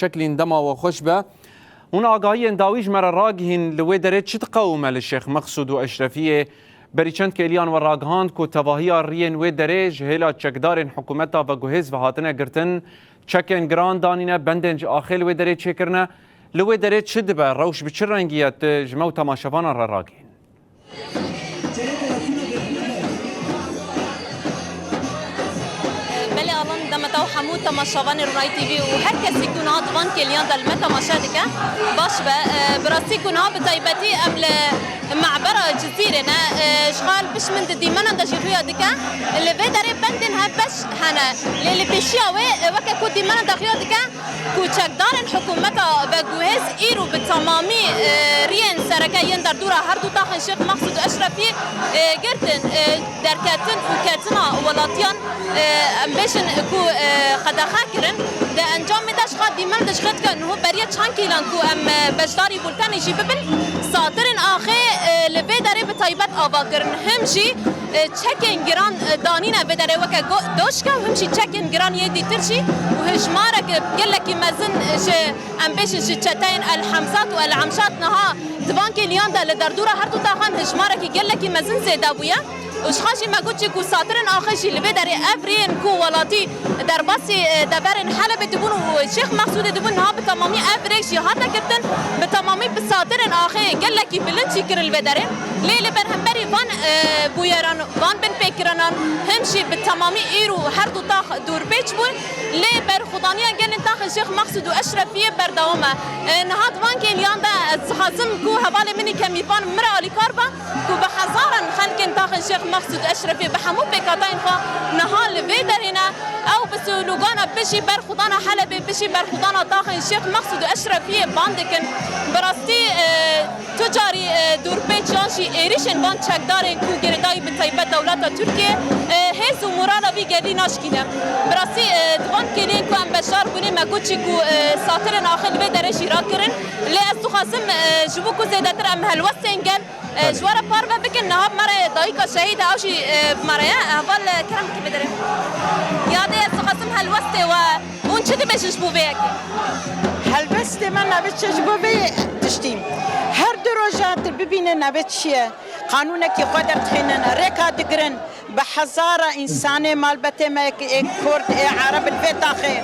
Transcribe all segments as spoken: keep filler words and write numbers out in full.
Şeklîn dema we xweş be. Hûn agahiyên dawî ji me re ragihîn, li wê derê çi diqewime li Şêx Meqsûd û Eşrefiyê? Berî çend kêliyan we ragihand ku tevahiya riyên wê derê ji hêla çekdarên hikûmeta veguhêz ve hatine girtin, çekên giran danîne, bendên ji axê li wê derê çêkirine. Li wê derê çi dibe? Rewş bi çi rengî ye? Tu ji me û temaşevanan re ragihîn. Belê Alan, dema te û hemû temaşevanê Ronahî T V û her kesî ku niha di van kêliyan de li me temaşe dike, baş be. Bi rastî ku niha bi taybetî em li mebera Cizîrê ne, ji xwe li pişt min di dîmenan de jî xuya dike. Li vê derê bendên hevbeş hene. Lê li pêşiya wê, weke ku dîmenan de xuya dike, ku çekdarên hikûmeta veguhêz îro bi temamî, e, riyên sereke yên derdora her du taxên Şêx Meqsûd û Eşrefî, e, girtin, e, derketin û ketina welatiyan, e, em bêjin ku, e, qedexe kirin. Di encamê de ji xwe dîmen de ji xwe dike niho beriya çend kîlan ku em, e, beşdarî bultenê jî bibin, satirên axê, e, li vê derê bi taybet ava kirin. Him jî e, çekên giran, e, danîne vê derê weke go-, doşke û him jî çekên giran yê dîtir jî û hejmarek, e, gelekî mezin, e, ji, em bêjin ji çeteyên El Hemzat û El Emşat niha di van kêliyan de li derdora her du taxan hejmarekî gelekî mezin zêde bûye. Û ji xwe jî me got jî ku satirên axê jî li vê derê ev rêyên ku welatî derbasî, e, deverên Helebê dibûn û Şêx Meqsûdê dibûn, niha bi temamî ev rêk jî hate girtin, bi temamî bi satirên axê gelekî bilind jî kirin li vê derê. Lê li berhemberî van, e, bûyeran, van binpêkirinan, him jî bi temamî îro her du tax dûrpêç bûn. Lê berxwedaniya gelên taxên Şêx Meqsûd û Eşrefiyê berdewam e. E, niha di van kêliyan de ez dixwazim ku hevalê min ê kemîvan min re alîkar be. Ku bi hezaran xelkên taxên Şêx Meqsûd Eşrefê bi hemû pêkhateyên xwe niha li vê derê ne. Ew bi slogana "Bijî berxwedana Helebê, bijî berxwedana taxên Şêx Meqsûd Eşrefiyê" ban dikin. Bi rastî, e, tu carî, e, dûrpêç yan jî êrîşên van çekdarên ku girêdayî bi taybet dewleta Tirkiyê, e, hêz û morala vî gelî naşkîne. Bi rastî, e, di van kêliyên ku em beşdar bûnê me got jî ku, e, satirên axir li vê derê jî rakirin. Lê ez dixwazim, e, ji bo ku zêdetir em helwestên gel E, ji we re parve bikin, niha bi me re dayika şehîd e, ew jî, e, bi me re ye. E, heval, e, kerem bikin vê derê. Yadê, ez dixwazim helwestê we, hûn çi dibêjin ji bo vê yekê? Helwestê me navê çi ji bo vê tiştî? Her du roja tu bibîne navê çi ye? Qanûnekî xwe derdixînin, rêka digirin. Bi hezara însanê malbetê me ê Kurd, ê Ereb li vê taxê,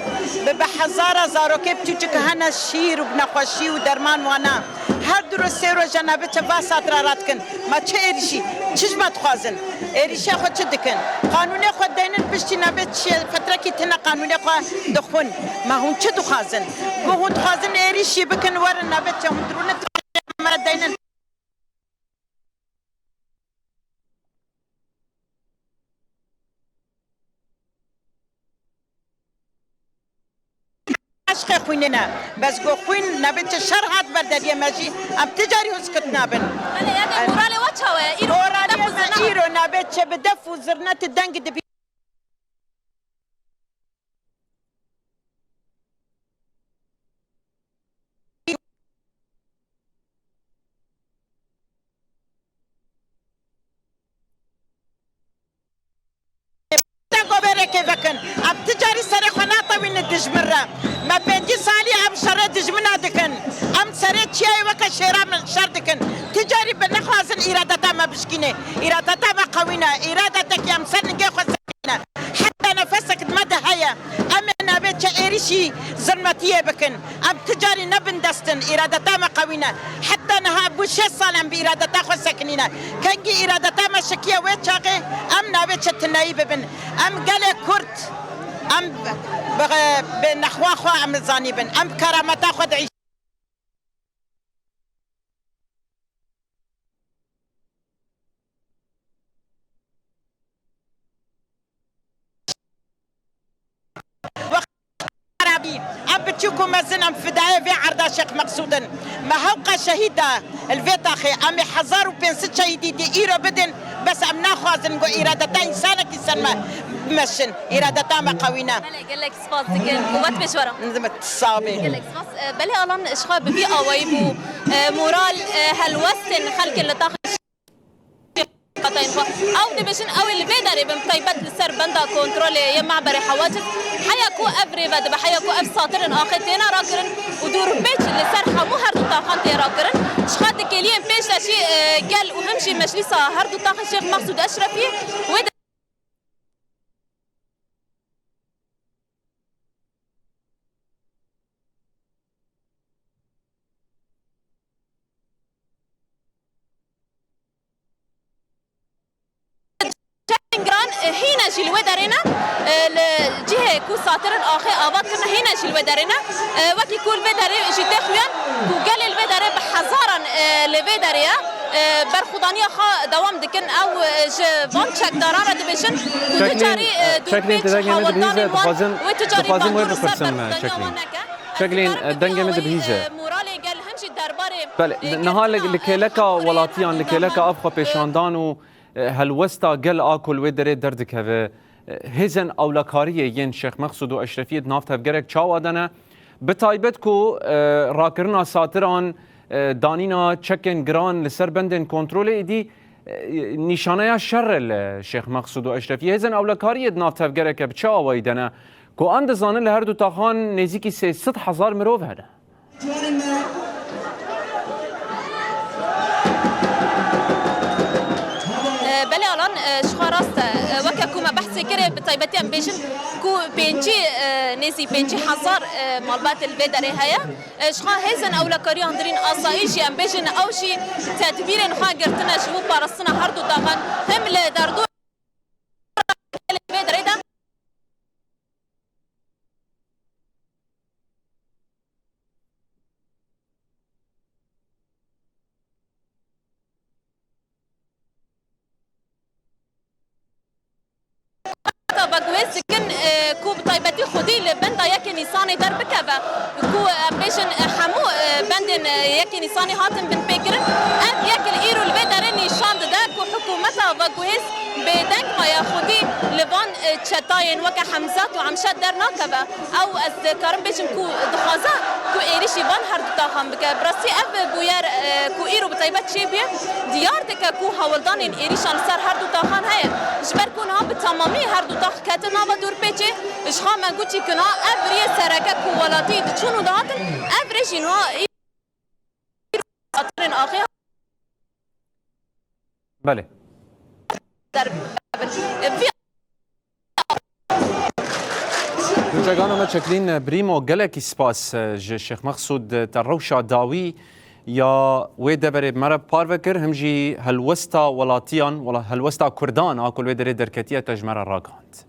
bi, bi hezara zarokê biçûçik hene şîr û bi nexweşî û derman wana. Her du roj sê roja navê çi va satira radikin. Ma çi êrîşî, çi ji me dixwazin? Êrîşa xwe çi dikin? Qanûnê xwe deynin piştî navê çi ye? Fetrekî tune qanûnê xwe dixwin. Ma hûn çi dixwazin? Ku hûn dixwazin êrîşî bikin, werin navê çi hûn dirûnin me deynin. Eşqê xwînê ne. Bes go xwîn nebê çi şer hat ber deriyê me jî, em ti carî hûn skit nabin. Belê, yadê moralê we çawa ye? Îro Moralê def û me zirna. Îro nabê çi bi def û zirna ti deng dibî. Te gobereke vekin. Em ti carî serê xwe natewînin dijmin re. Me pêncî salî em şerê dijmina dikin. Em serê çiyayê weke şêra min şer dikin. Ti carî bi nexwazin îradeta me bişkîne. Îradeta me qewîne. Îradetekî em ser ningê xwe sekine. Heta nefesek di me de heye. Em ê navê çi êrîşî zilmetiyê bikin. Em ti carî ne bindest in, îradeta me qewî ne. Heta niha bû şêst sal em bi îradeta xwe sekinîne. Kengî îradeta me şikiye wê çaxê em navê çetinayî bibin. Em gelê Kurd, em bi, bi nexwa xwe em zanîbin. Em bi kerameta xwe diîşin. Xerabî. Em biçûk û mezin em fidayê vê erda Şêx Meqsûd in. Me hewqa şehîd da li vê taxê. Em ê hezar û pênc sed şehîdî dî îro bidin. Bes em naxwazin ku îradeta însanekî ser me bimeşin. Îradeta me qewî ne. Belê, gelek spas dikin. Quwet pê ji we re. Sax bê. Gelek spas. E, belê Alan ji xwe bi vî awayî bû. E, moral, e, helwestên xelkê li taxê Ew dibêjin ew ê li vê derê bin, taybet li ser benda kontrolê yê Meberê Hewaciz, heya ku ev rê vedibe, heya ku ev satirin axê têne rakirin û dûrpêç li ser hemû her du taxan tê rakirin. Ji xwe di kêliyên pêş de jî, e, gel û him jî meclîsa her du taxê Şêx Mexsûd Eşrefiyê wê Çengran, e, hîne jî li wê derê ne, e, li cihê ku satirin axê ava kirine hîne jî li wê derê ne. E, wekî ku li vê derê jî tê xuyan ku gelê li vê derê bi hezaran, e, li vê derê ye. E, berxwedaniya xwe dewam dikin. Ew, e, ji van çekdaran re dibêjin ku du Çeklîn, carî, e, e, Çeklîn, dûrpêç dengê min hewldanên dibihîze, wan dixwazim, wê tu carî dixwazim wê bandor li ser bipirsim, e, berxwedaniya Çeklîn. wan neke. Çeklîn, e, dengê min dibihîze. Moralê gel him jî derbarê, belê, e, niha li, li kêleka welatiyan, li kêleka ev xwe pêşandan û, e, helwesta gel a ku li wê derê derdikeve, e, hêzên ewlekariyê yên Şêx Mexsûd û Eşrefiyê di nav tevgerek çawa de ne? Bi taybet ku, e, rakirina satiran, e, danîna çekên giran li ser bendên kontrolê êdî, e, nîşaneya şer e li Şêx Mexsûd û Eşrefiyê. Hêzên ewlekariyê di nav tevgereke bi çi awayî de ne? Ku em dizanin li her du taxan nêzîkî sê sed hezar mirov hene. E, belê Alan, e, ji xwe rast e. E, weke ku me behsê kirê, bi taybetî em bêjin ku pêncî, e, nêzî pêncî hezar, e, malbat li vê derê heye. E, ji xwe hêzên ewlekariya hundirîn asayî jî em bêjin ew jî tedbîrên xwe girtine ji bo parastina her du taxan. Him li derdora li vê derê de Veguhêz dikin, e, ku bi taybetî xwedî li benda yekê Nîsanê derbikeve, ku em bêjin, e, hemû, e, bendên, e, yekê Nîsanê hatin binpêkirin. Ev yek li îro li vê derê nîşan dide ku hikûmeta veguhêz bêdeng maye, xwedî li van, e, çetayên weke Hemzat û Emşet dernakeve. Ew, ez dikarim bêjim ku dixwaze ku êrîşî van her du taxan bike. Bi rastî ev bûyer, e, ku îro bi taybet çêbûye, diyar dike ku hewldanên êrîşan li ser her du taxan heye. Ji ber ku niha bi temamî her du tax ketin nava dûrpêçê, ji xwe me got jî ku niha ev riyê sereke ku welatî diçûn û dihatin, ev rê jî niha îro satirin axê Belê. Cegana me Çeklîn Brîmo, gelekî spas, e, ji Şêx Mexsûd, e, te rewşa dawî ya wê deverê me re parve kir, him jî helwesta welatiyan, wela-, helwesta Kurdan a ku li wê derê derketiye te ji me re ragihand.